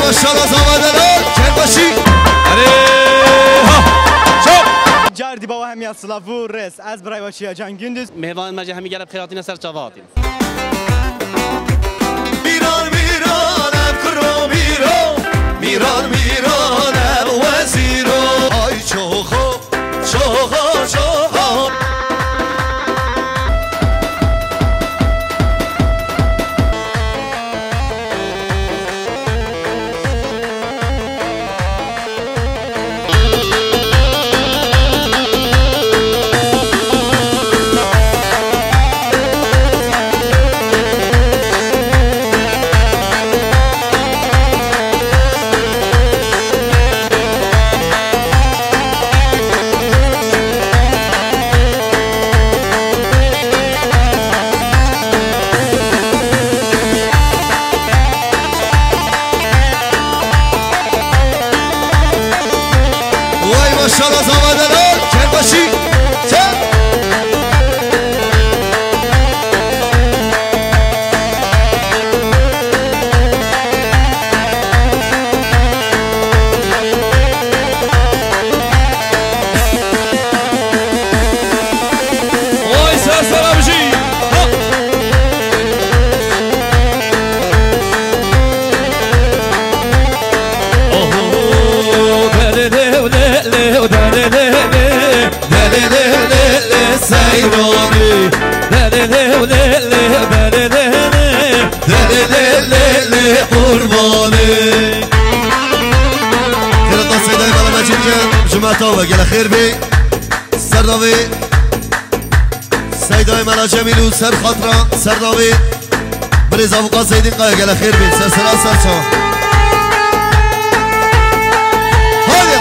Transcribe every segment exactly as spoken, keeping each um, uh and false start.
Maşallah, zava delal, kerbaşî. Erê, ha, çap. Car dî bawa hemiya silav û rêz. Ez birayê we Çiya Can Gündüz. Mêvanên me jî hemî gelek xêr hatine ser çava hatine. Mîran, mîran, ev kuro mîro. Mîran, mîran, ev wezîro. Ay çoxo, çoxo, çoxo. Vay maşallah, zava delal, kerbaşî. Çek. Oy, ser sera bijî. Ha! Oho, dere lew le lew, dere le le, dere lew le le, seyranî. Dere lew le le, dere le le, dere le le le, qurbanî. Xêrata Seydayê Mala Mecîd ke, ji me tawe, gele xêr bê. Ser davê Seydayê Mela Cemîl û ser xatira, ser davê birêz Avukat Seydîn Kaya, gele xêr bê. Ser sera ser çawa. Haydi.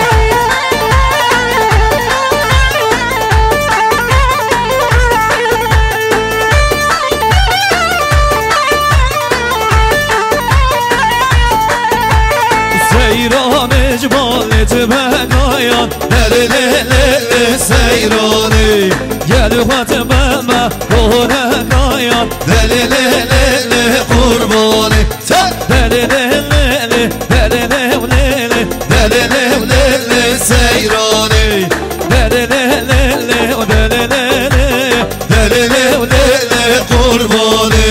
Seyran ecmalê tu begayan. Lê lê lê lê lê seyranê. Gel xatime me ronekayan. Lê lê lê lê lê qurbanê. Çek. Lê lê lê lê lê, lê lê lê lê lê, lê lê lê lê lê seyranê. Lê lê lê lê lê, lê lê lê lê, lê lê lê lê lê qurbanê.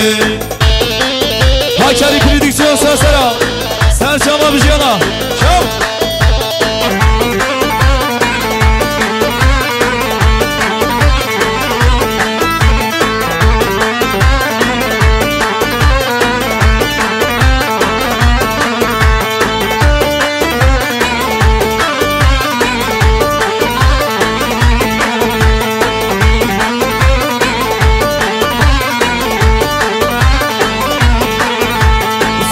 Hakerî prodüksiyon ser sera. Ser çava bijiyana. Çav.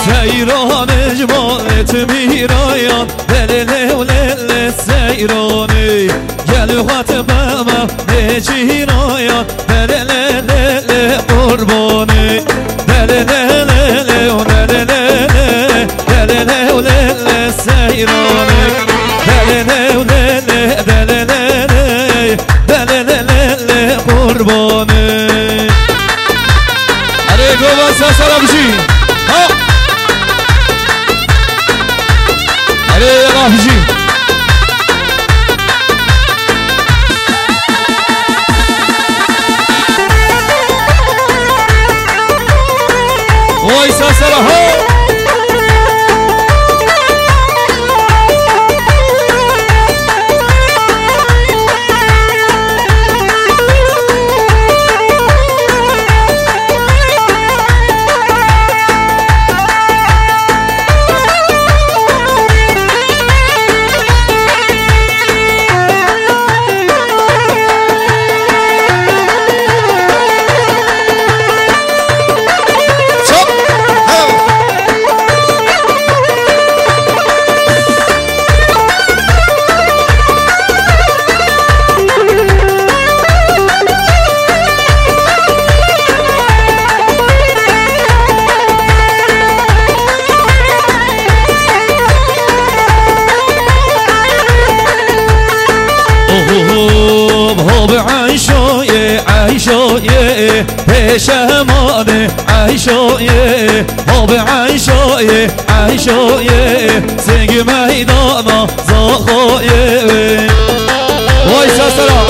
Seyran ecmalê tu mîrayan, lê lê lê lê lê seyranê. Gel xatime me nêcînayan, lê lê lê lê lê qurbanê. Lê lê lê lê lê, lê lê lê lê, lê lê lê lê lê seyranê. Lê lê lê lê lê, lê lê lê lê, lê lê lê lê lê qurbanê. Erê, gova sesera bijî. Ha! Erê, yala bijî. Oy, sesera, ho! Oho, ho bi Eyşoyê, Eyşoyê, pêşemanê Eyşoyê, ho bi Eyşoyê, Eyşoyê, singî meydana Zaxoyê. Vay sesera.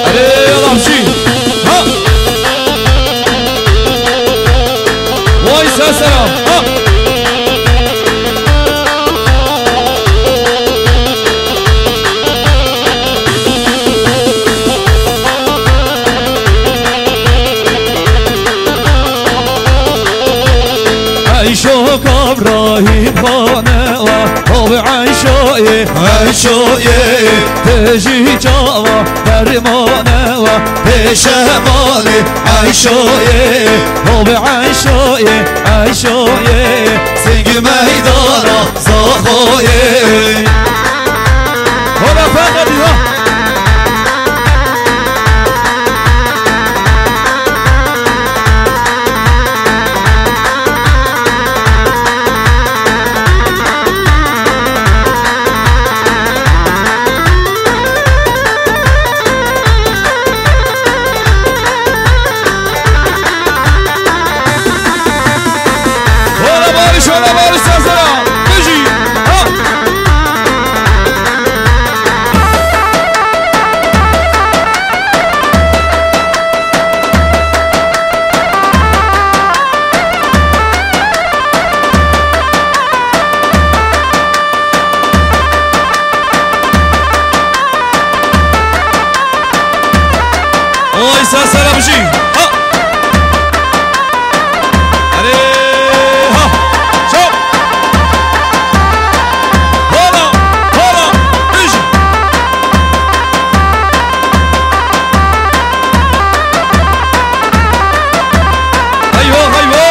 Erê, Lamşî. Ha! Vay sesera. Ha! Eyşo Kabrahîm xane we, abi Eyşoyê, Eyşoyê, te jî çawa dermane we, pêşemalê Eyşoyê, abi Eyşoyê, Eyşoyê, singî meydana Zaxoyê. Hola feqedî ha. Hola barış, hola barış sazlara. Bijî. Ha. Oy, sen sana bir şey. Ha! Hadi, ha! Çap! Hala, hala, düş! Eyvah, eyvah!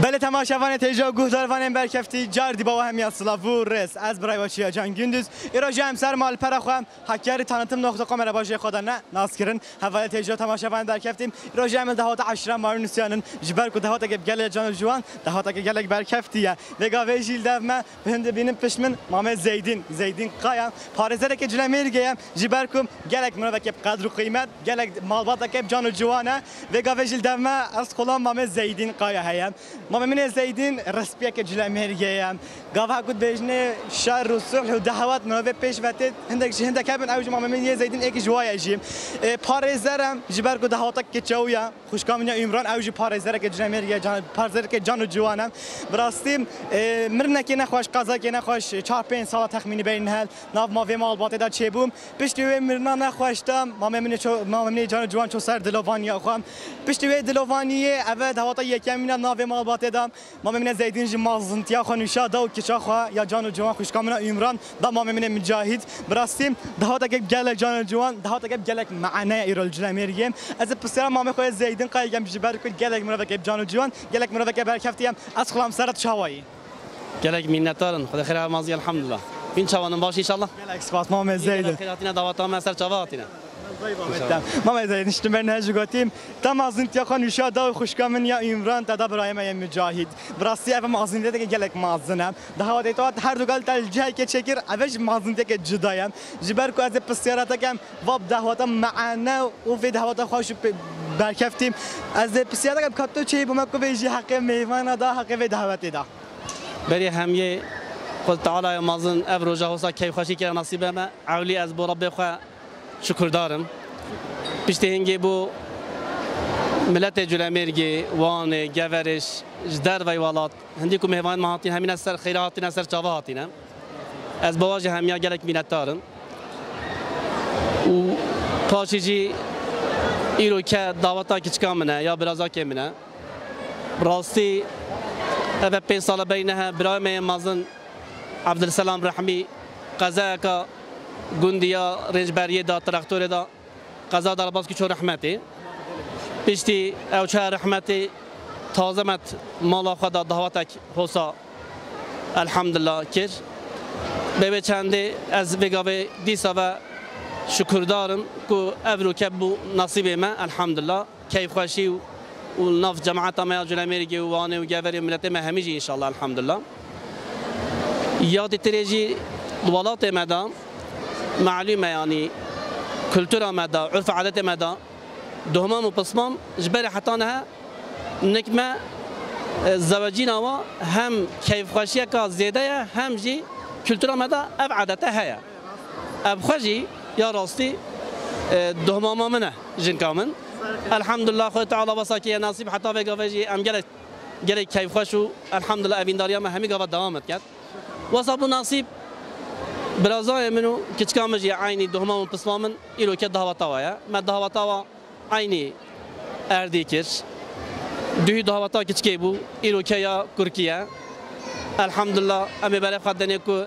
Belê temaşevanê têja guhdarvanên berkeftî, car dî bawa hemiya silav û rêz. Ez birayê we Çiya Can Gündüz. Îro jî em ser malpera xwe Hakkari tanıtım nokta com re bajê xwe de ne nas kirin. Hevalê têja temaşevanê derkeftî. Îro jî em li dahata eşra Marû nusyanin. Ji ber ku dahateke bi gelek can û ciwan, dahateke gelek berkeftî ye. Vê gavê jî li dev me Bi hin dibînim pişt min Mamê Zeydîn, Zeydîn Kaya, parêzerekê Culemêrgê ye, ji ber ku gelek mirovekê bi qedr û qîmet, gelek malbateke bi can û ciwan e. Vê gavê jî li dev me eskolan Mamê Zeydîn Kaya heye. Mamê min ê Zeydîn respiyeke Culemêrgê ye. Gava ku dibêjinê şer û sulh û dehwet mirovê pêş ve tê, hindek ji hindek hebin, ew ji Mamê min yê Zeydîn êk ji wa ye jî. Ê, parêzer e, ji ber ku dahatek kiçe wî ye. Xwişka min ya Ümran, ew jî parêzereke Culemêrgê, can, parêzereke can û ciwan e. Bi rastî, e, mirinekê nexweş, qezayekê nexweş, çar pênc sala texmînî berî niha nav ma vê malbatê de çêbû. Piştî wê mirina nexweş de, mamê min ê ço-, mamê min ê can û ciwan çû ser dilovanîya xwe. Piştî wê dilovaniyê, ev e dawata yekemîn e nav vê malbatê de. Mamê min ê Zeydîn jî mazintiya xwe nîşa da û kiça xwe ya can û ciwan xwişka min a Ümran da mamê min ê Micahîd. Bi rastî dahateke gelek can û ciwan, dahateke gelek mane ye îro li Culemêrgê. Ez ê pisyara mamê xwe yê Zeydîn Kaya kem ji ber ku gelek miroveke can û ciwan, gelek miroveke berkeftî ye. Ez xulam seret çawayî. Gelek minnetdar in. Xwedê xêr ev mazî elhamdulillah. Hûn çawan in, baş inşallah? Gelek spas mamê Zeydîn. Gelek xêr hatine dawata me ser çava hatine. Tamam ez niştim ben ne jugotîm. Tam mazintiya xwe nîşa da û xwişka min ya Ümran te da birayê me yê Micahîd. Bi rastî ev mazintiyeke gelek mazin e. Daha wê te her du gal te li cihekê çêkir, ev jî mazintiyeke cuda ye. Ji ber ku ez ê pisyara te kem, va bi dahwata meane û vê dahwata xweş û pe-, berkeftî. Ez ê pisyara te kem ka tu çêyî bo me ku vê jî heqê mêvana da, heqê vê dahwetê da. Berê hemiyê Xwed Teala ya mazin ev roja hosa keyfxweşî kira nasîbe me. Ewlî ez bo Rebbê xwe şukurdar im. Piştî hingê bo miletê Culemêrgê, Wanê, Geverê, ji dervey welat, hindî ku mêvanên me hatîn, hemîne ser xêra hatîne, ser çava hatîne. Ez bawa jî hemiya gelek mînetdar im. Û paşî jî îro ke daweta kiçika min e, ya birazakê min e. Rastî, eve pênc sala berî nehe birayê me yê mezin Evdilselam Rehmî qezayeke gundî ya Rêncberiyê de, traktorê de qeza derbas kir çû rehmetê. Piştî ew çûye rehmetê, taze me mala xwe de dawetek hosa elhamdulillah kir. Bê wê çendê ez vê gavê dîsa ve şukurdar im ku ev rûke bû nasîbê me elhamdulillah. Keyfxweşî û, û li nav cemaeta me ya Culemêrgê û Wanê û Geverê û miletê me hemî jî înşallah elhamdulillah. Ya dîtirê jî di welatê me de malûm e, yanî kultura me de, urf û adetê me de duhmam û pismam ji berê heta niha nik me, e, zewecîna wa hem keyfxweşiyeka zêde ye hem jî kultura me de ev adete heye. Ev xwe jî ya rastî, e, dohmama min e, jinka min. Elhamdulillah, Xwedê Teala wesa kiriye nasîb, heta vê gavê jî em gelek, gelek keyfxweş û elhamdulillah evîndariya me hemî gava dewam diket. Wesa bû nasîb, birazayê min û kiçika min jî eynî dohmam û pisma min îro ke daweta wa ye. Me daweta wa eynî erdî kir. Duhî daweta kiçikê bû, îro ke ya kurkî ye. Elhamdulillah, em ê berê xwe denê ku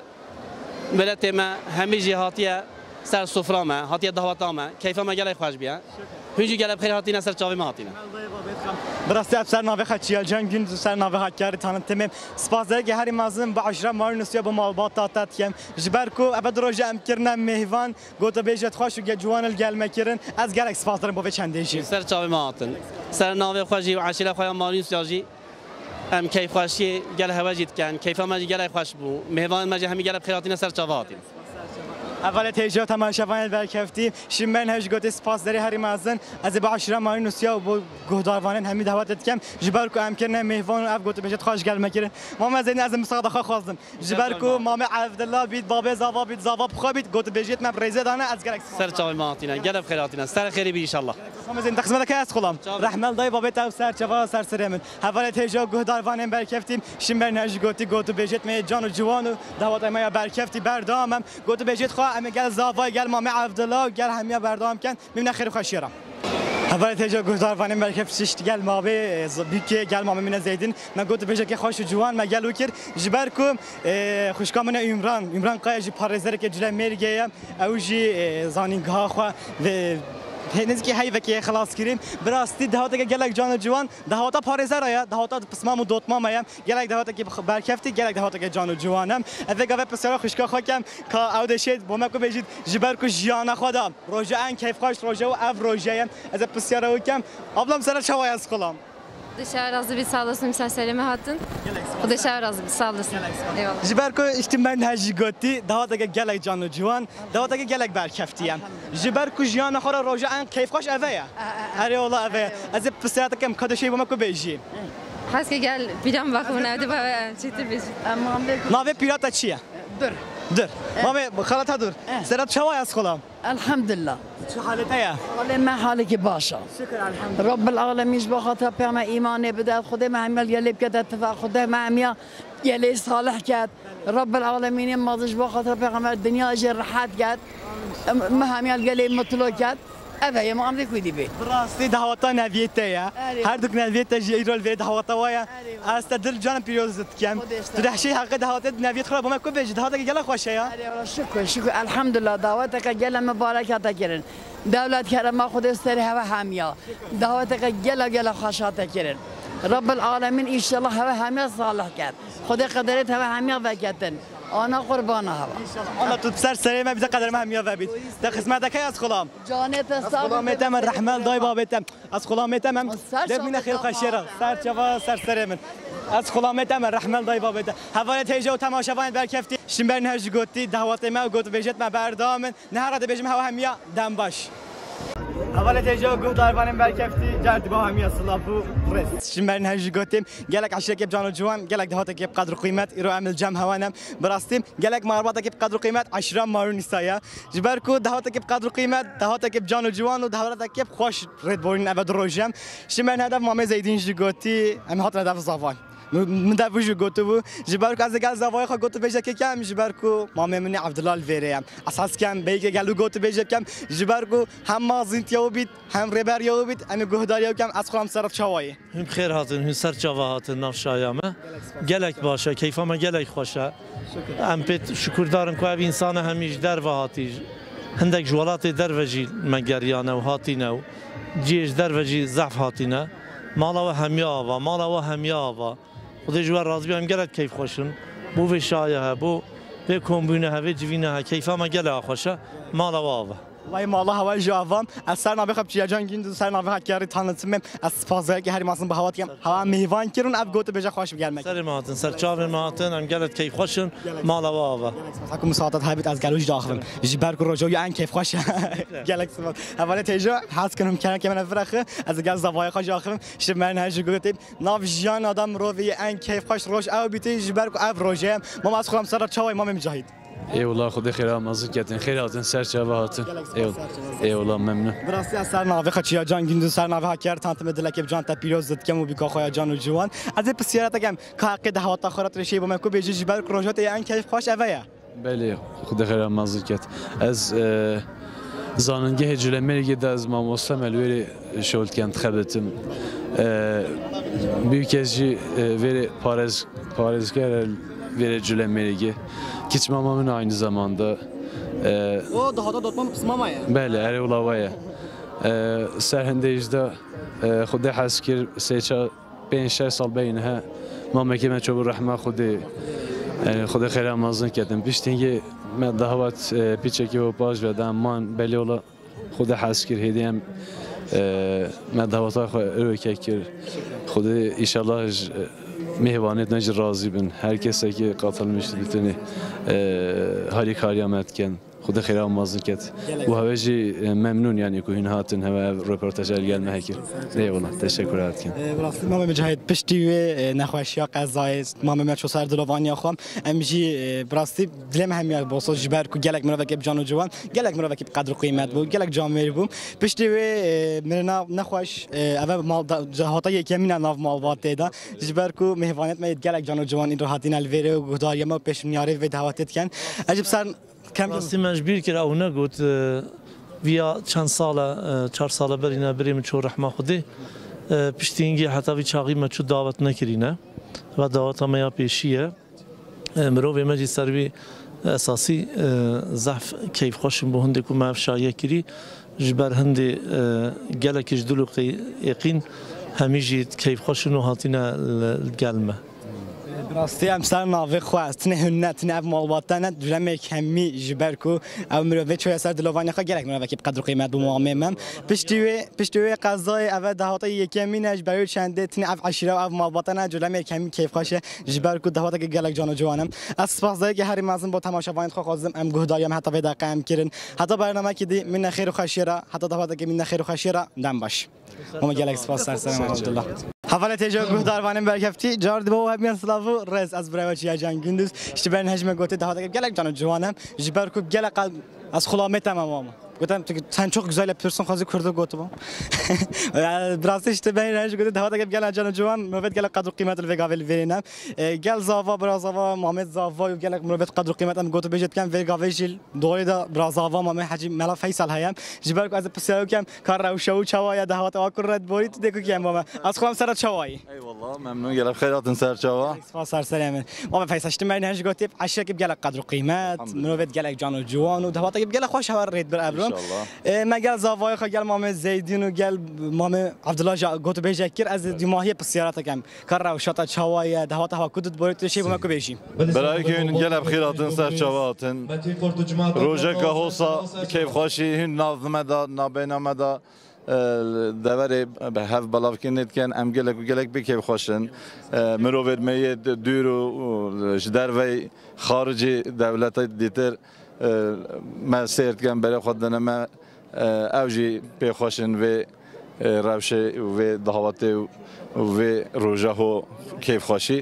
Miletê me hemî jî hatiye ser sofra me, hatiye daweta me. Keyfa me gelek xweş bûye. Hûn jî gelek bi xêr hatine ser çavê me hatine. Bi rastî ev ser navê xwe Çiyelcan Gündüz, ser navê Hakkari tanıtımê. Spasdarekê herî mezin bi eşîra Marî Nusya, bi malbata te dikem. Ji ber ku eve du roje em kirine mêhvan, gotûbêjê xweş û ge-, ciwan li gel me kirin. Ez gelek spasdar im bo vê çendê jî. Ser çavê me hatin. Ser navê xwe jî û eşîra xwe ya Marî Nusya jî. Em keyfxweşiyê gel hewe jî dikin. Keyfa me jî gelek xweş bû. Mêvanên me jî hemî gelek bi xêr hatine ser çava hatin. Hevalê têja temaşevanên berkeftî, şîn berî nehev ji gotê spasdarê herî mezin. Ez ê bi eşîra Marî Nusya û bo guhdarvanên hemî dawet dikim. Ji ber ku em kirine mêvan û ev gotûbêjê xweş gel me kirin. Mame Zeynî, ez ê misada xwe xwazim. Ji ber ku Mame Evdillah bît, babê zava bît, zava bi xwe bît, gotûbêjê me bi rêzê dane, ez gelek spasdar im. Ser çavê me hatine, gelek bi xêr hatine. Ser xêrî bî înşallah. Xwezên te xizmeteke ez xulam. Çav. Rehmel dayê babê te ew ser çava ser serê min. Hevalê têja guhdarvanên berkeftî, şîn berî nehev ji gotî gotûbêjê me can û ciwan û daweta me ya berkeftî berdewam em. Gotûbêjê xwe em ê gel zavay, gel Mame Evdillah û gel hemiya berdewam ken. Mimne xêr û xweşiya re. Hevalê têja guhdarvanên berkeftî, şîşt gel mabê, e, z-, bîkê gel Mame Mine Zeydin. Me gotûbêjeke xweş û ciwan me gel û kir. Ji ber ku, e, xwişka min e Ümran. Ümran Kaya jî parêzerekê Culemêrgê ye. Ew jî, e, zanîngeha xwe vê hê nêzîkî heyvekê ye xilas kirî. Bi rastî dahateke gelek can û ciwan, dahata parêzera ye, dahata pismam û dotmama ye. Gelek dahatekî bi-, berkeftî, gelek dahateke can û ciwan e. Ez vê gavê pisyara xwişka xwe kem, ka ew dê şêt bo me ku bêjît, ji ber ku jiyana xwe da roje en keyfxweş roje û ev roje ye. Ez ê pisyara wî kem. Ablam, sere çawa ye, ez xulam? Xwedê ji we razî bî, sağ olasın, ser serê me hatin. Xwedê ji we razî bî, sağ olasın. Eyvallah. Ji ber ku îştî me niha jî gotî, dahateke gelek can û ciwan, dahateke gelek berkeftî ye. Ji ber ku jiyana xwe re roja en keyfxweş eve ye. Erê wala eve ye. Ez ê pisyara te kem, ka dê şêt bo me ku bêjî. Hez ke gel pîra min vexwin, ew dê bave em çêtir bêjî. Navê pîra te çi ye? Dur. Dur. Mame, xala te Dur. Sere çawa ye, ez xulam? Elhamdülillah. Çi halê te ye? Halê me halekî baş e. Şükür, elhamdülillah. Rabbil Alemîn ji bo xatira pêxember îmanê bide. Xwedê me hemiya li gelê bikete tifa. Xwedê me hemiya gelê salih ket. Rabbil Alemînê mezin ji bo xatira pêxember dinya jê rehet ket. Me hemiya li gelê mutlu ket. Ev heye, ma em vê ku dî bê. Bi rastî daweta neviyê te ye. Erê. Her duk neviyê te jî îro li vê daweta wa ye. Erê. Ez te dil can pîroz dikim. Xwedê ji te. Tu dehşê heqê dawetê neviyê xwe bo me ku bêjî, daweteke gelek xweş e ya. Erê, wala şükür, şükür. Elhamdülillah, daweteke gelek mibarek hate kirin. Dewlet kerema Xwedê serê heve hemiya. Daweteke gelek gelek xweş hate kirin. Rabbil Alemîn înşallah heve hemiya salih ket. Xwedê qederê heve hemiya veketin. Ana qurbana hava. Ana tu ser serê me, bize qederê me hemiya vebît. Te xizmeteke ez xulam. Canê te sağ. Xulamê te me rehmel day babê te. Ez xulamê te me. Ser çava xeşê ra. Ser çava ser serê min. Ez xulamê te me rehmel day babê te. Hevalê têja û temaşevanê berkeftî. Şîn berî nehev jî gotî, dawetê me û gotûbêjê me berdewam in. Niha re dibêjim hewa hemiya dem baş. Hevalê têja û guhdarvanên berkeftî, car diba hemiya silav û rêz. Şîn berî nehev jî gotî, gelek eşîrekê bi can û ciwan, gelek dahatekê bi qedr û qîmet, îro em li cem hewa ne. Bi rastî, gelek malbatekê bi qedr û qîmet, eşîra Marû Nîsa ye. Ji ber ku dahatekê bi qedr û qîmet, dahatekê bi can û ciwan û dahatekê bi xweş rêdborîn eve du roj e. Şîn berî nehev Mamê Zeydîn jî gotî, em hatin eve zavan. Min, min dev jî gotibû, ji ber ku ez ê gel zavayê xwe gotibêjekê kem, ji ber ku mamê min ê Evdila li vêrê ye. Ez hez kem beyke gel û gotibêje bikem, ji ber ku hem ma zîntiya wî bît, hem rêberiya wî bît, em ê guhdariya wî kem, ez xwe em ser çawa yê. Hûn bi xêr hatin, hûn ser çava hatin nav şaya me. Gelek baş e, keyfa me gelek xweş e. Em pê şukurdar in ku ev însana hemî ji derve hatî, hindek ji welatê derve jî me geriyane û hatîne û cihê ji derve jî zehf hatîne. Mala we hemiya ava, mala we hemiya ava. Xwedê ji we razî be, em gelek keyfxweş in. Bo vê şaye he, bo vê kombûne he, vê civîne he, keyfa me gelek xweş e. Mala we ava. Wellahî mala hewa jî ava. Ez ser navê xwe Çiyacan Gündüz, ser navê Hakkari tanıtım em. Ez spazayekî herî mezin bi hewa dikem. Hewa mêvan kirin, ev gotibêje xweş bi gel me. Serê me hatin, ser çavê me hatin, em gelek keyfxweş in. Mala we ava. Gelek spas. Heku misatat hebit, ez gelo jî daxivim. Ji ber ku roja wî en keyfxweş e. Gelek spas. Hevalê têja, hez kirim kereke me ne viraxi, ez gel zavaya xwe jî axivim. Ji me ne jî gotê. Nav jiyana de mirovî en keyfxweş roj ew bîtî, ji ber ku ev rojê ye. Mama ez xwe em ser çawayê Mamê Mücahit. Eyvallah, Xwedê xêra mezin ketin. Xêr hatin, ser çava hatin. Gelek spas, eyvallah. Ser çava. Eyvallah, memnun. Bi rastî ez ser navê xwe Çiyacan Gündüz, ser navê Hakkari tanıtım dilekê bi can te pîroz dikim û bîka xwe ya can û ciwan. Ez ê pisyara te kem, ka heqê dehwata xwe re tirêşê bo me ku bêjî ji ber ku roja te en keyfxweş eve ye. Belê, Xwedê xêra mezin ket. Ez, e, zanîngehê Culemêrgê de ez mamoste me li wêrê şol dikem, dixebitim. E, bî kes jî, e, vêrê parêz-, parêzger e vêrê Culemêrgê. Kiç mama min aynı zamanda. E, O dahata dotmam pismama ya. Belê, erê wila we ye. E, ser hindê jî de, e, Xwedê hez kir, sê çar pênc şeş sal beyne he, mamekê me çûbû rehma Xwedê. E, Xwedê xêra mezin ketin. Piştî hingê me dehwet, e, piçekî û paş ve de em man belê wila Xwedê hez kir hêdî em, e, me dehweta xwe îro kir. Xwedê îşallah ji, e, mêhvanêt me jî razî bin. Her kesekî katılmış di tenê, e, harîkariya me dikin. Xwedê xêra mezin ket. Gelek. Û hewe jî, e, memnûn, yanî ku hûn hatin hewe ev röportaja li gel me hekir. Eyvallah, teşekkür ederim. E, bi rastî Mamê Mücahit, piştî wê, e, nexweşiya qezayê, mamê me çû ser dilovaniya xwe. Em jî, e, bi rastî dilê me hemiya boso ji ber ku gelek mirovekê bi can û ciwan, gelek mirovekê bi qedr û qîmet bû, gelek camêr bû. Piştî wê, e, mirina nexweş, e, ev e mal da, cahata yekemîn e nav malbatê de. Ji ber ku mêhvanêt me yê gelek can û ciwan îro hatine li vêrê û guhdariyê me û pêşniyarê vê dehwetê dikin. Ez jî bi ser Kem Rastî me ji bîr kir, ew negot, e, viya çend sal e, e, çar sal e berî ne birê min çû rehma Xwedê. E, piştî hingê heta vî çaxî me çû dawet nekirîne. Ve daweta me ya pêşî ye. E, mirovê me jî ser wî esasî, e, zehf keyfxweş in bo hindê ku me ev şaye kirî. Ji ber hindê, e, gelekî ji dil û qey-, êqîn hemî jî keyfxweş in û hatine li, li gel me. Bi rastî em ser navê xwe, tinê hûn ne, tinê ev malbate ne, Culemêrg hemî ji ber ku ew mirovê çoye ser dilovaniya xwe gelek mirovekî bi qedr û qîmet bû mamê me. Piştî wê, piştî wê qezayê ev e dehwata yekemîn e, ji ber wê çendê tinê ev eşîre û ev malbate ne, Culemêrg hemî keyfxweş e, ji ber ku dehwateke gelek can û ciwan e. Ez spasdayeke herî mezin bo temaşevanên xwe xwazim em guhdariya me heta vê deqe em kirin. Heta bernamekî dî min ne xêr û xweşiyê re, heta dehwateke min ne xêr û xweşiyê re, dem baş. Mama gelek spas ser serê me Abdullah. Hevalê têja guhdarvanên berkeftî, car dibe û hemiyan silav û rêz ez birayê we Çiyacan Gündüz. Ji ber hej me gotê dehwateke gelek can û ciwan e. Ji ber ku gelek qal-, ez xulamê te me mama. Gotem tu sen çok güzel yapıyorsun xwezî kurdu gotibû. Bi rastî ji te beyne ji gotê dehwateke gelek can û ciwan, mirovêt gelek qedr û qîmet li vê gavê li vêrê ne. E, gel zava, bira zava, Mamed zava û gelek mirovêt qedr û qîmet em gotibêjê dikin vê gavê jî. Doğru da bira zava Mamed Hecî Mela Feysel heye. Ji ber ku ez pisyar û kem ka rewşa û çawa ya dehwata wa kur red borî tu dê ku kem mame. Ez xwam sera çawayî. Eyvallah, memnun gelek xêr hatin ser çawa. Spas ser serê min. Mame Feysel, işte me ne ji gotê eşrek bi gelek qedr û qîmet, mirovêt gelek can û ciwan û dehwata bi gelek xweş hewa rêd bir evro. İnşallah. E, me gel zavayê xwe gel Mame Zeydîn û gel Mame Abdullah ja gotibêjek kir, ez dîmahiyê pisyara te kem. Ka rewşa te çawa ye, dehwata hewa ku tu diborî tu şê bo me ku bêjî. Birayê ku hûn gelek bi xêr hatin ser çava hatin. Rojeka hosa, keyfxweşî hûn nav me de, nabeyna me de, e, deverê bi hev belavkirinê dikin, em gelek û gelek bi keyfxweş in. E, mirovêt me yê d-, dûr û, û ji dervey xaricî dewletê dîtir, e, me sêr dikin, berê xwe dine me, e, ew jî pê xweş in vê, e, rewşê û vê dawetê û, û vê roja ho keyfxweşî.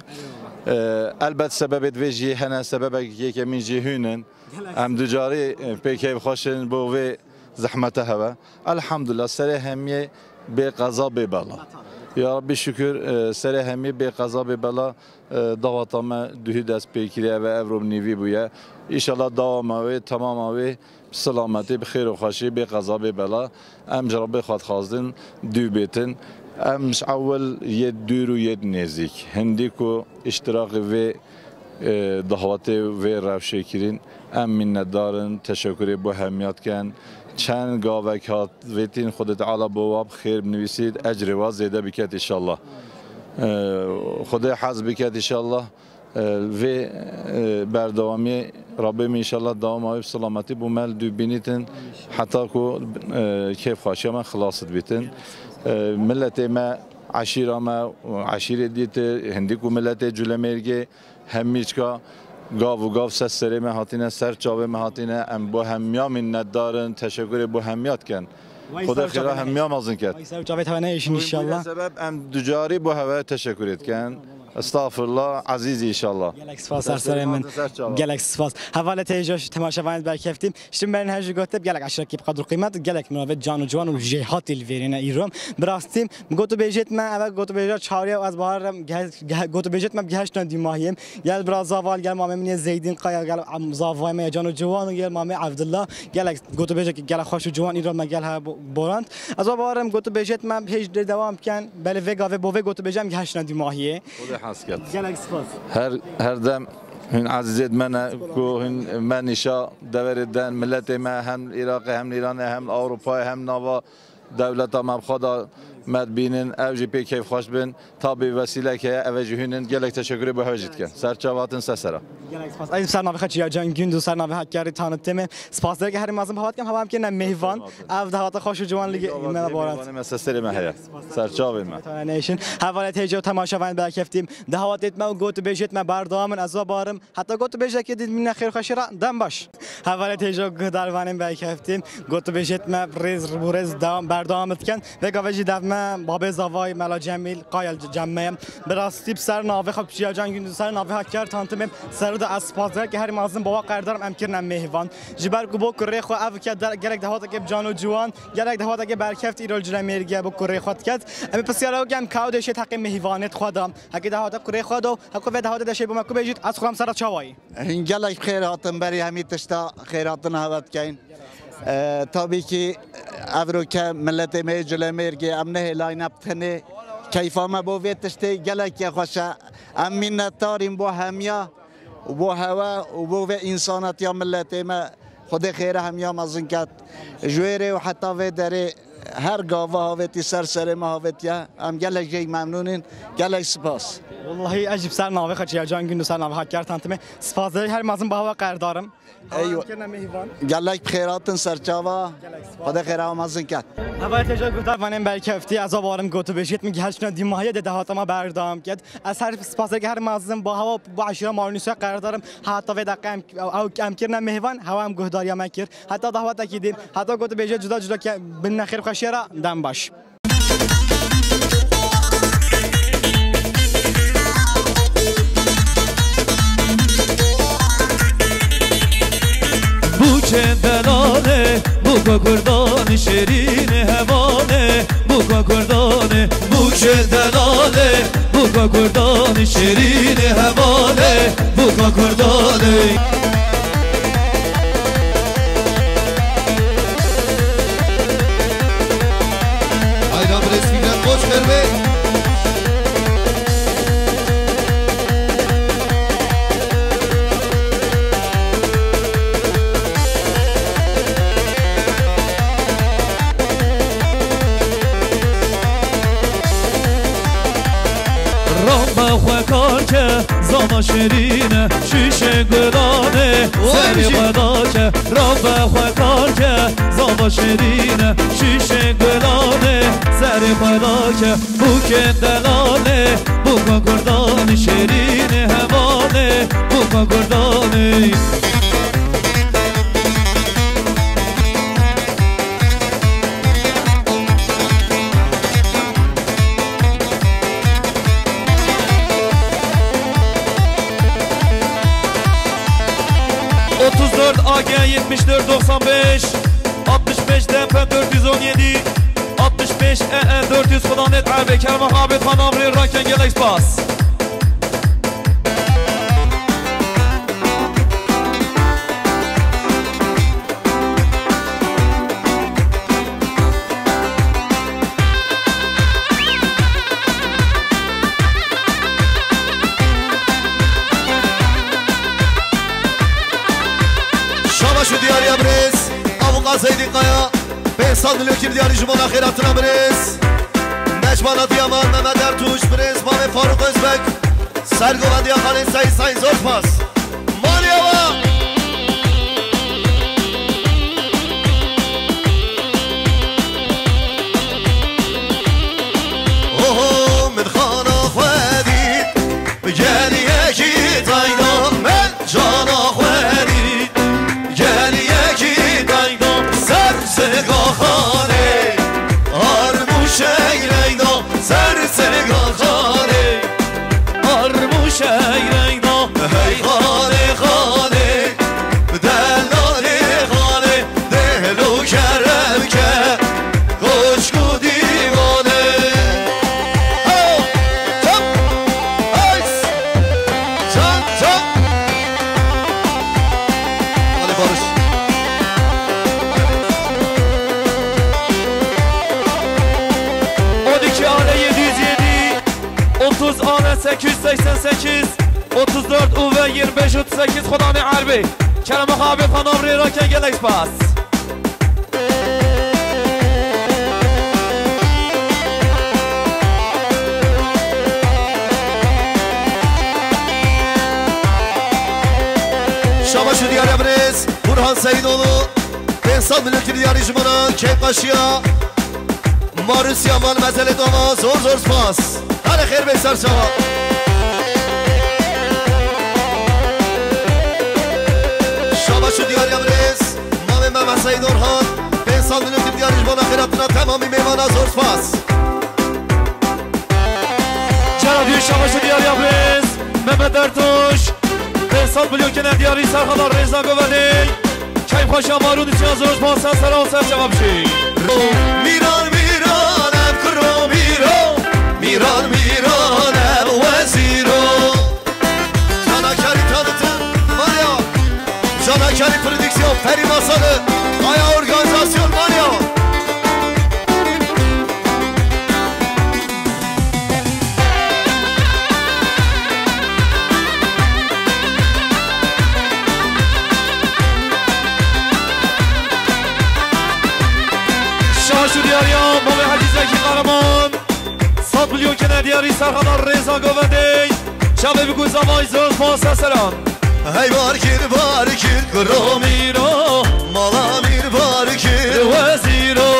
E, elbet sebebêt vê jî hene, sebebek yekemîn jî hûn in. Em ducarî, e, pê keyfxweş in bo vê zehmete hewe. Elhamdulillah, serê hemiyê bê qeza bê bela. Ya Rabbî şükür, e, serê hemî bê qeza bê bela, e, dawata me duhî dest pê kiriye ve evro nîvî bûye. Înşallah dawama wê, temama wê, bi selametî, bi xêr û xweşî, bê qeza bê bela. Em ji Rabbê xwe dixwazin dû bêtin. Em ji ewil yê dûr û yê nêzîk, hindî ku îştirakî vê e, dawetê vê rewşê kirîn. Em minnetdar in, teşekurê bo hemiya dikin. Çend gavek hat vêtîn, Xwedê Teala bo wa bi xêr binivîsît, ecrê wa zêde biket înşallah. E, Xwedê hez biket înşallah. E, vê, e, berdewamiyê Rabbê min înşallah dewama wê bi selametî bo me li dû bînîtin, heta ku, e, kêfxweşiya me xilas dibîtin. E, miletê me, eşîra me, eşîrê dîtir, hindî ku miletê Culemêrgê, Hemîçka gav û gav ser serê me hatine, ser çavê me hatine. Em bo hemiya minnetdar in, teşekurê bo hemiya dikin. Xwedê xêra hemiya mezin ket. Vay ser çavê te ne işin inşallah. Sebep em ducarî bo heve teşekur etken. Estağfurullah, ezîz inşallah. Gelek spas ser serê min. Gelek spas. Hevalê têjoş temaşevanê berkeftî. Şim berin her ji gotib gelek eşrekî bi qedr û qîmet, gelek mirovê can û ciwan û jêhatî li vêrîne îro. Bi rastî, gotûbêjêt me, eve gotûbêja çawrî ye û ez bawerim geh-, geh-, gotûbêjêt me bi gehiştine dîmahiyê. Gel bira Zaval, gel mamê min yê Zeydîn Kaya, gel am-, zavayê me yê can û ciwan û gel mamê Evdillah. Gelek gotûbêjekî gelek xweş û ciwan îro me gel hebe bo-, borand. Ez bawerim gotûbêjêt me hêj dê dewam bikin. Belê vê gavê bo vê gotûbêje em gehiştine dîmahiyê. Xwedê hez ket. Gelek spas. Her, her dem hûn ezîzêt me ne ku hûn me nîşa deverê den, miletê me hem li Iraqê, hem li Îranê, hem li Ewropayê, hem nava dewleta me bi xwe de me dibînin, ew jî pê keyfxweş bin. Tabî vesîlek heye, ev jî hûn in. Gelek teşekurê bo hev jî dikin. Ser çava hatin ser sera. Gelek spas. Ez ser navê xwe Çiyacan Gündüz, ser navê Hakkari tanıtımı. Spas derek herî mezin bi hev dikim, hev em kirine mêvan. Ev dahata xweş û ciwan li me de borat. Mêvanê me ser serê me heye. Ser çavên me. Hevalê têjo temaşevanê berkeftî. Dawetêt me û gotûbêjêt me berdewam in, ez bawerim. Heta gotûbêjekê din mîne xêr xweşî re, dem baş. Hevalê têjo guhdarvanên berkeftî. Gotûbêjêt me rêz bo rêz dewam, berdewam dikin. Vê gavê jî dev me babê zavayê Mela Cemîl Kayel cem me ye. Bi rastî bi ser navê xwe Çiyacan Gündüz, ser navê Hakkari tanıtımı ser de ez spas derek herî mezin bo wa qerdarim em kirine mêvan. Ji ber ku bo kurê xwe ev ke der-, gelek dehwatekê bi can û ciwan, gelek dehwatekê berkeft îro li Culemêrgê bo kurê xwe diket. Em ê pisyara weke em ka ew deşê teqê mêvanêt xwe de. Heke dehwate kurê xwe do, heko vê dehwate deşê bo me ku bêjît, ez xuram sera çawayî. Hûn gelek bi xêr hatin, berî hemî tişta xêr hatin heve dikeyin. E, tabî kî evroke miletê me yê Culemêrgê em nehêlayne bi tenê. Keyfa me bo vê tiştê gelek ye xweş e. Em minnetdar in bo hemiya. Û bo hewe û bo vê însanetiya miletê me Xwedê xêre hemiya mezin ket. Ji wê rê û heta vê derê her gava havêtî ser serê me havêtiye. Em gelek jê memnûn in. Gelek spas. Wallahî ez jî bi ser navê xwe Çiyacan Gündüz, ser navê Hakkari tanıtımı. Spas derek herî mezin bo hewe qerdarim. Eywa. Gelek bi xêr hatin serçava. Xwedê xêra mezin ket. Hevalê têjo guhdarvanên berkeftî, ez bawerim gotûbêjêt min gihiştine dîmahiyê dê dehata me berdewam ket. Ez her spasek herî mezin bo hewa bo eşîra Marnûsê qerdarim. Heta vê deqe em, ew, em kirine mêvan, hewa em guhdariya me kir. Heta dehwatekî din, heta gotûbêjê cuda cuda ke binne xêr xweşiye re, dem baş. Bûkê delalê, bûka kurdanê şêrînê hevalê, bûka kurdanê. Bûkê delalê, bûka kurdanê şêrînê hevalê, bûka kurdanê. Hayran Birêz Fikret Koç, xêr be. Rabe xwe kar ke, zana şêrîn e, şîşê gulanê, serê xwe dake. Rabe xwe kar ke, zana şêrîn e, şîşê gulanê, serê xwe dake. Bûkê delalê, bûka kurdanê şêrînê hevalê, bûka kurdanê. Otuz dört A G yetmiş dört doksan beş, altmış beş D P dört yüz on yedi, Pêş E E dört yüz Xudanê Erbê, Kerem Abê Xan Abrê Raken, gelek spas. Şabaş û diyariya birêz, Avuka Zeydî Kaya, pênc sed milyon kir diyarî ji bona xêratina birêz. Necmana Diyaman, Mehmet Ertuş, birêz, Mamê Faruk Özbek, Sergovendiya Xanê Seyîd Sayın, zor spas. Maliye wa! Oho, min xana xwe dît, bi geliyekî tayda, min cana xwe dît, geliyekî tayda, ser sêga xanê, armûşek reyda, ser sêga xanê. Armûşek reyna, hey xanê, xanê, bi delalê xanê, dêl û kerem ke, koçk û dîwanê. Ho! Çap! Hays! Çap, çap! Hadi Barış. On iki A R yedi yüz yedi. Otuz A N sekiz yüz seksen sekiz, otuz dört U V yirmi beş otuz sekiz, Xudanê Erbê. Kerem Xabê Xanav rê raken, gelek spas. Şabaş û diyare birêz Burhan Seydoğlu. Pênc sed milyon kir diyarî ji bona Keyfqaşiya. Marusya mal mezelê dava, zor zor spas. Hale xêr bê ser çava. Şabaş û diyariya birêz. Mamê Mehmet Seyid Orhan. Pênc sed milyon kir diyarî ji bona xêratina temamî mêvana, zor spas. Cara duyê şabaş û diyariya birêz. Mehmet Ertuş. Pênc sed milyon kine diyarî serxada rêza govendê. Keyfxweşa Marû dîtiya zor spas, ser sera û ser çava bişî. Mîran, mîran, ev kuro mîro. Mîran, mîran, ev wezîro. Canakerî tanıtım, Maria. Canakerî prodüksiyon, Ferî Masalı. Aya organizasyon, Maria. Şaş û diyariya Mamê Hecî Zekî Kahraman. Sed milyon kene diyarî serxada rêza govendê. Çavê bi guzavay zor spas seran. Hey bar kir, bar kir, kuro mîro, mala mîr bar kir, wezîro.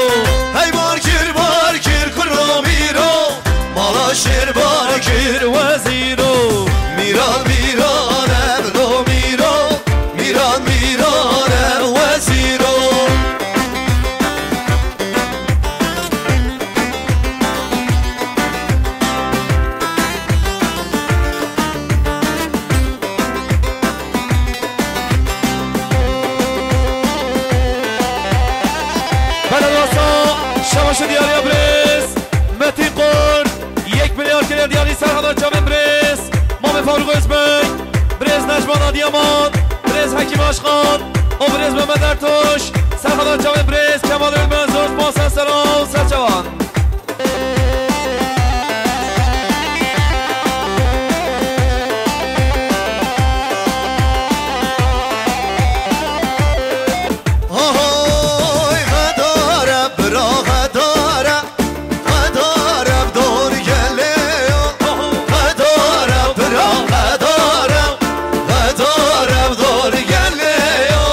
Hey bar kir, bar kir, kuro mîro, mala şêr bar kir, wezîro. Mîran, mîran, ev lo mîro, mîran, mîran, ev wezîro. Belediye Şabaşê diyariya birêz Metin Qor, yek milyar kiriye diyarî serhada çavên birêz Mamê Faruk Özbek, birêz Necman Adiyaman, birêz Hekim Aşkan û birêz Mehmet Ertuş, serhada çavên birêz Kemal Ölmez, zor spas ser sera û ser çavan. Ahoy, xedare, bira, xedare, xedare, dor gelê yo. Xedare, bira, xedare, xedare, dor gelê yo.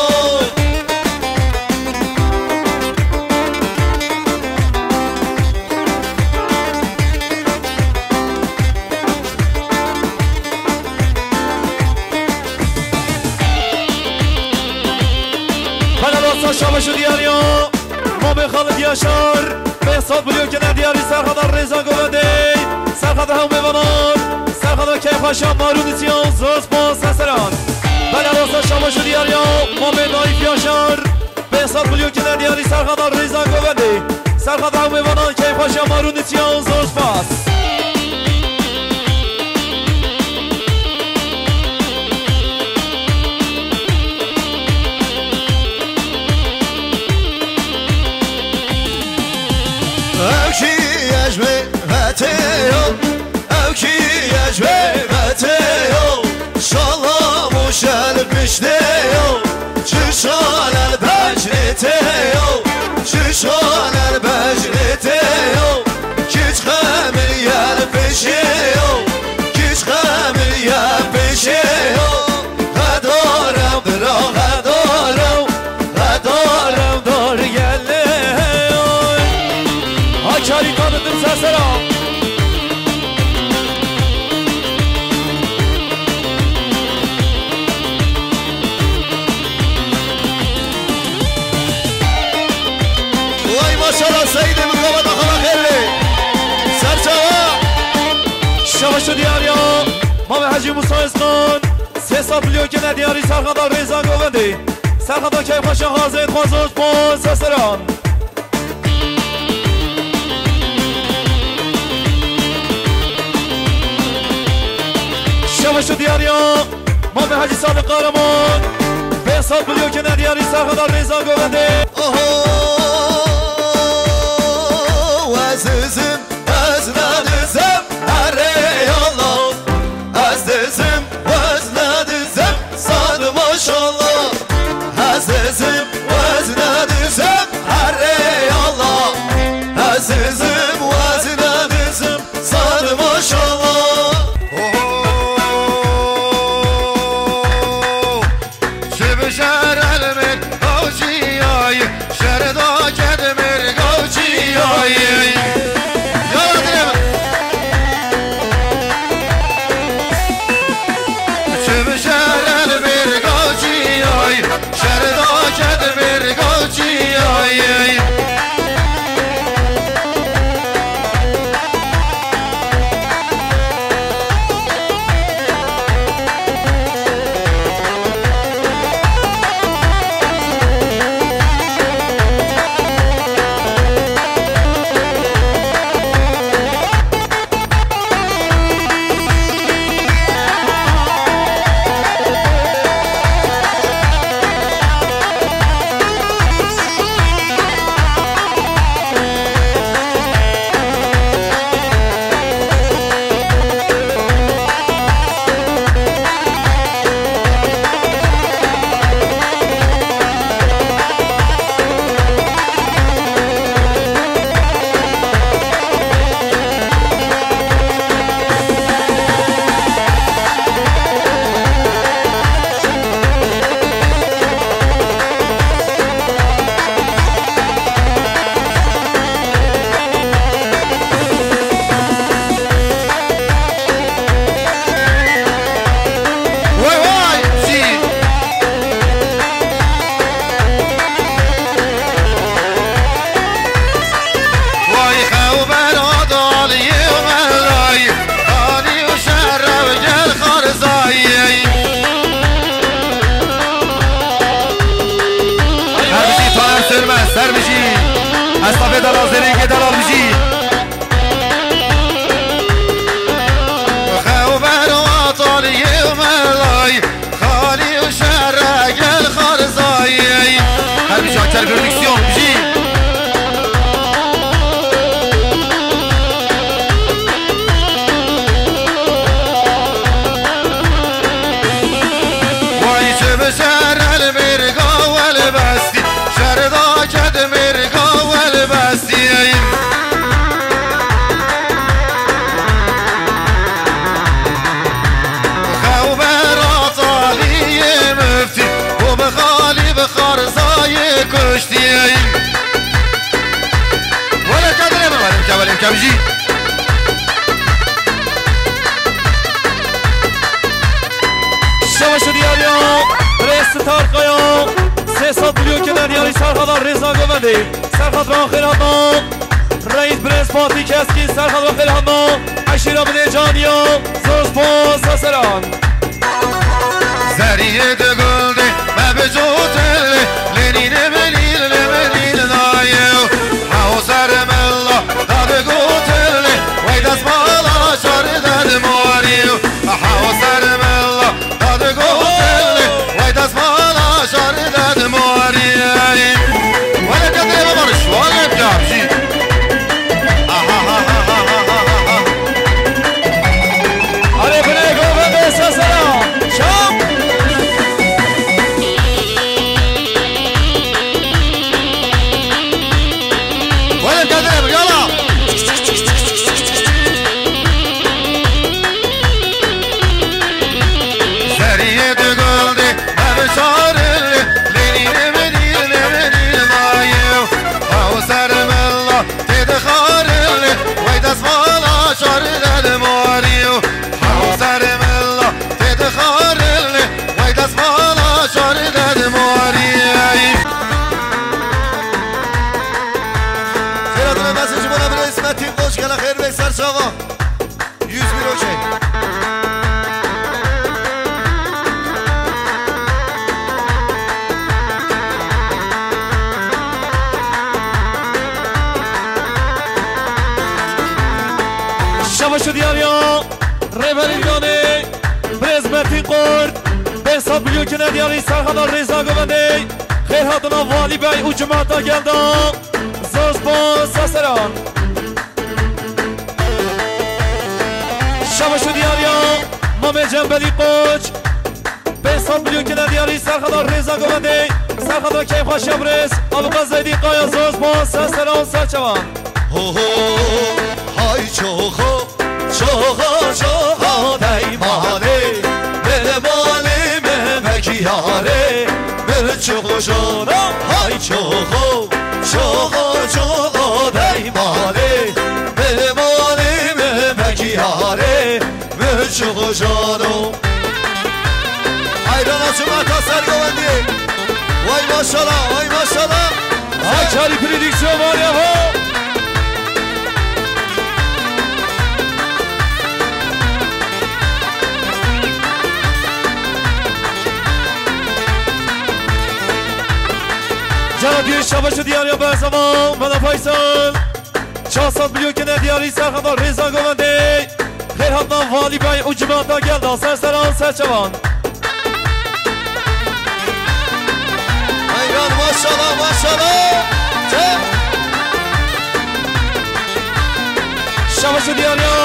Xelal olsun şabaş û diyariya Mamê Xalid Yaşar. Behzat Bulyo kene diyarî serxada rêza govendê. Serxada hew mêvanan. Serxada keyfxweşa Marû dîtiya zor spas seran. Belal olsun şabaş û diyariya Mamê Naif Yaşar. Behzat Bulyo kene diyarî serxada rêza govendê. Serxat ew mêvanan keyfxweşiya mar û nisiyan zor spas. Ew kî ye ji wê vetê yo, ew kî ye ji wê vetê yo. Şala mûşel piştê yo, çi şalel becnê tê yo, çi şalel becnê tê yo. Kiç xemil ye pêşê yo, kiç xemil ye pêşê yo. Xedarem bira xedarem, xedarem dar gelê. Hakarî ka didim sesera. Vay maşallah Seydê min, xebat xala xêr be. Serçava. Şebaş û diyariya Mamê Hecî Musa Özkan. Sê sed milyon kene diyarî Serxan da rêza govendê. Serxan da keyfxweşa xazê xwazot xwaz seseran. Şebaş û diyariya Mamê Hecî Sadiq Kahraman. Pênc sed milyon kene diyarî Serxan da rêza govendê. Oho, ezizim, ez nedizim, erê yallah. Ez dizim, ez nedizim, sad maşallah. Ez dizim, ez nedizim, erê yallah. Ez dizim, ez nedizim, sad maşallah. Oho. Çi bi şer elmêr gavçiyayî, şer da kedmêr gavçiyayî. Ya dilim. Çi bi şer elmêr gavçiyayî, şer da kedmêr gavçiyayî. Vay vay! Jî. Vay xew bera daliyê û melayî, xalî û şerew gel xarizayî. Her bijî Taner Sönmez, ser bijî. Estafê delal, zêrîngê delal bijî. Xew bera daliyê û melayî, xalî û şere gel xarizayî. Her bijî Aker Prodüksiyon bijî. Vay çi bi şer el mêrga welbestî, şer da ked mêrga welbestî. Xew bera taliyê miftî û bi xalî bi xarzayê kuştî. Wele kadire mi valim ke, valim ke bijî. Şebaş û diyariya Rêz Star Kaya, sê sed milyon kene diyarî Serxada Rêza Govendê. Serxad ra xêr hatna. Reîs Birêz Fatî Keskî, Serxad ra xêr hatna. Eşîra Binê Caniya, zor spas seseran. Zeriyê di gul de me bi cotilê, lê nîne me nîl, lê me nîl naye. Hew ser Metin Kurt, pênc sed milyon kine diyarî Serhada Rêza Govendê, xêr hatina Valî Bey û cemaeta gel de. Zor spas, seseran. Şeveş û diyariya Mamê Cembelî Koç, pênc sed milyon kine diyarî Serhada Rêza Govendê, Serhada keyfa şebrêz, Abuka Zeydî Kaya, zor spas, seseran, serçevan. Ho ho, hay çoxo, çoxo, çoxo dey malê, mele malê me vekiyarê, mele çoxo jona, hay çoxo, çoxo, çoxo dey malê, mele malê me vekiyarê, mele çoxo jona. Hayrana cemaata Sergovendiyê. Vay maşallah, vay maşallah. Haçarî prodüksiyon var ya, ho. Cana diyor şabaşı diyar ya, Berzeman, Mela Faysal. Çar sed milyon kine diyarî Serhada Rêza Govendê. Xêr hatina Valî Bey û cemaeta gel de, ser seran, ser çevan. Heyran, maşallah, maşallah. Te- Şeveş û diyariya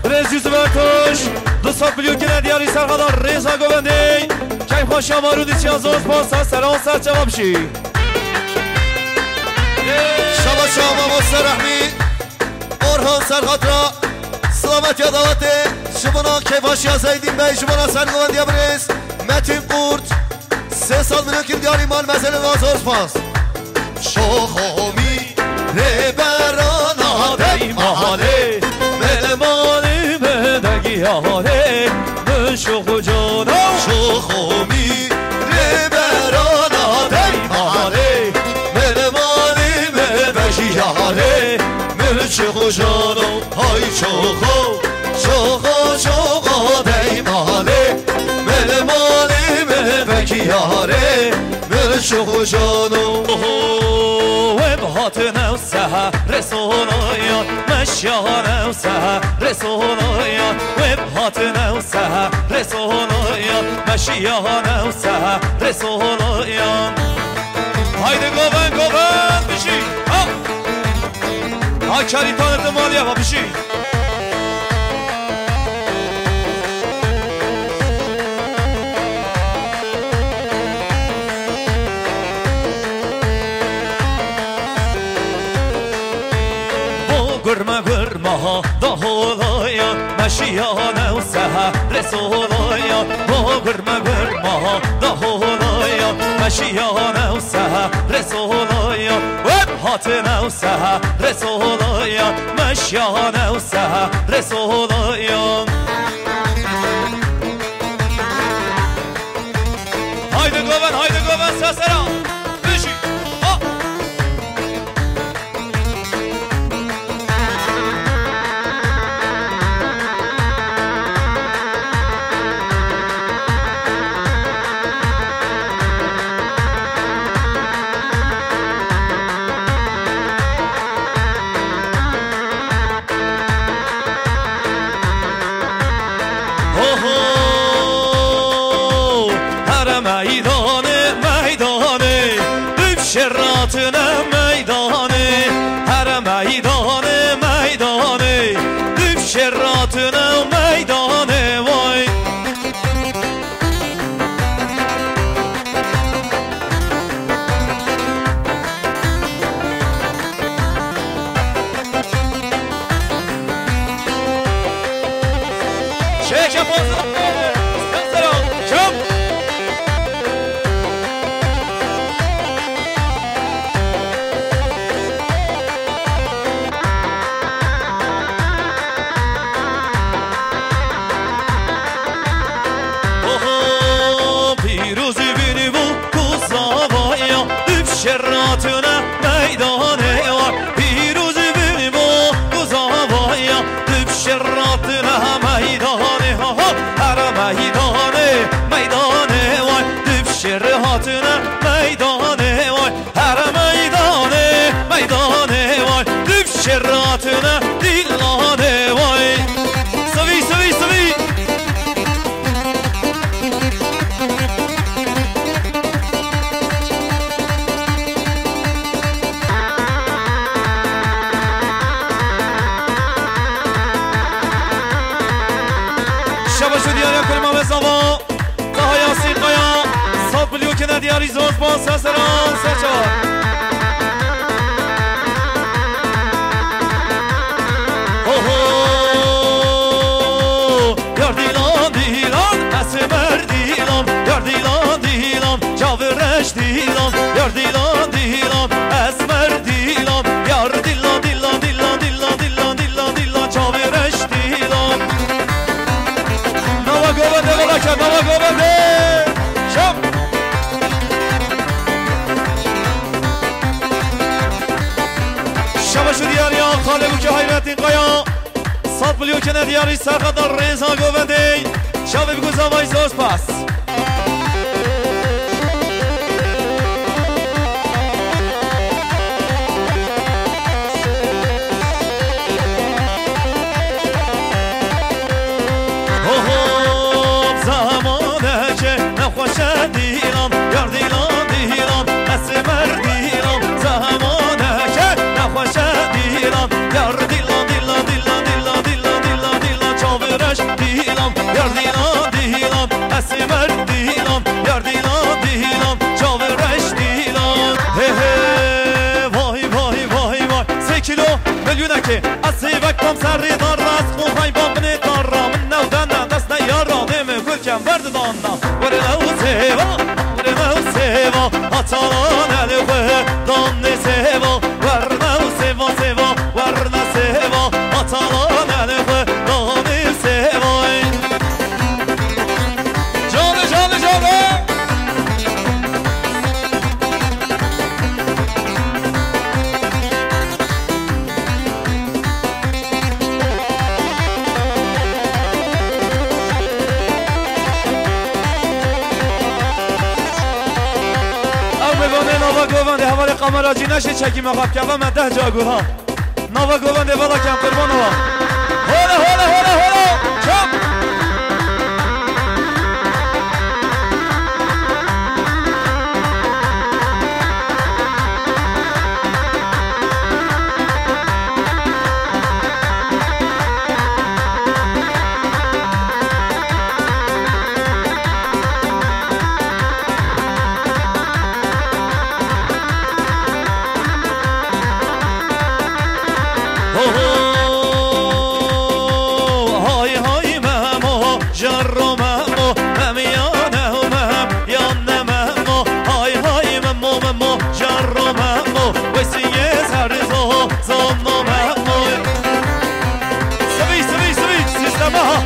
Birêz Yusuf Ertuş, du sed milyon kine diyarî Serhada Rêza Govendê. Keyf xweşiya marû dîsiya zor spas, ser seran, ser çevan bişî. Şeveş û mamoste Rehmî. Orhan Serhat ra silametiya dawetê ji bona keyfaşiya Zeydîn Bey, ji bona sergovendiya birêz Metin Kurt, sê sed milyon kî diyarî mal mezelê da zor spas. Şoxomî rêberana dey malê, mele malê me de giyarê, min şoxo cana. Şoxomî rêberana dey malê, mele malê me vejiyarê, min şoxo cana. Hay çoxo, çoxo, çoxo dey malê, mele malê me vekiyarê, min şoxo cana. Oho, wê bihatine Seherê soloyan, meşiyane û seherê soloyan, wê bihatine û seherê soloyan, meşiyane û seherê soloyan. Haydi goven, goven, bijî, ha! Ha, karîtanê te malî heva, bijî. Bo gurme gurmaha da holaya, meşiyane û seherê solaya. Bo gurme gurmaha da holaya, meşiyane û seherê solaya. Web hatine û seherê solaya, meşiyane û seherê solaya. Haydi goven, haydi goven, sesera. Bijî. Ha. Oho! Here meydanê, meydanê, dûv şêr hatine meydanê. Here meydanê, meydanê, dûv şêr hatine meydanê, vay. Şeker fazla. Sesler al. Çabuk. Oho, pîrozî binî bo ku zavaya, dûv şêr hatine meydanê wa. Pîrozî binî bo ku zavaya, dûv şêr hatine meydanê. Ha, ha, here meydanê, meydanê wa, dûv şêr hatine meydanê wa. Here meydanê, meydanê vay, dûv şêr hatine dîlanê vay. Sivî, sivî, sivî. Zava, Taha Yasîn Kaya, sed milyon kene diyarî zor spas, ser seran, ser çavan. Ho, ho, yar dîlan, dîlan, esmer dîlan, yar dîlan, dîlan, çavê reş dîlan, yar dîlan, dîlan, esmer dîlan, yar dîlan, dîlan, dîlan, çavê reş dîlan. Nava govende, vala ke, nava govende. Şam. Şeveş û diyariya Xalê Bûkê Hayretîn Kaya. Sed milyon kene diyarî serxeda rêza govendê. Şevê bigû zavayî zor spas. Ho, ho, zemaneke nexweşe dîlan, yar dîlan, dîlan, esmer dîlan, zemaneke nexweşe dîlan, yar dîlan, dîlan, çavê reş dîlan, yar dîlan, dîlan, esmer dîlan, yar dîlan, dîlan, çavê reş dîlan. He, he, vay, vay, vay, vay. Sê kîlo milyonekê, ez hêvek tam serê dar, ez xwe hay ba binê dar ra, min newdene dest ne yara, dê min gulkem berdidan da. Were ew sêva, were ew sêva, hatalan elê xwe dan nê sêva, werne ew sêva, sêva, werne sêva, hatalan elê xwe dan nê sêva. Canê, canê, canê. Ew mêvanê nava govendê hevalê kamera cî neşê çekî me xwe bike, ve me deh ca got ha. Nava govendê vala kem qurban ava. Hola, hola, hola, hola. Çap. Ho, ho, hay, hay, Memo, jarro Memo, Mem yan ew Mem, yan ne Memo, hay, hay, Memo, Memo, jarro Memo, wesiyê ser zo, zonno Memo. Sivî, sivî, sivî, sîstema ha.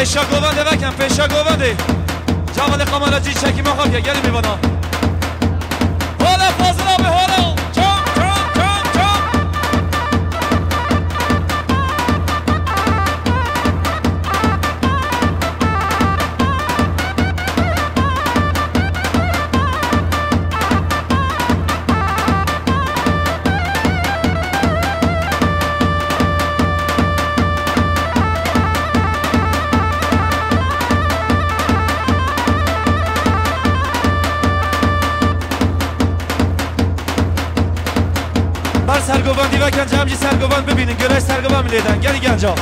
Pêşa govendê vekin, pêşa govendê. Cavalê kamera cî çekî me xak ya, gelin bana. Hala fazla be, hala. Çam, çam, çam, çam. Ber sergovendî vekin, cem jî sergovend bibînin, göreş sergovend lêden, gelî genca.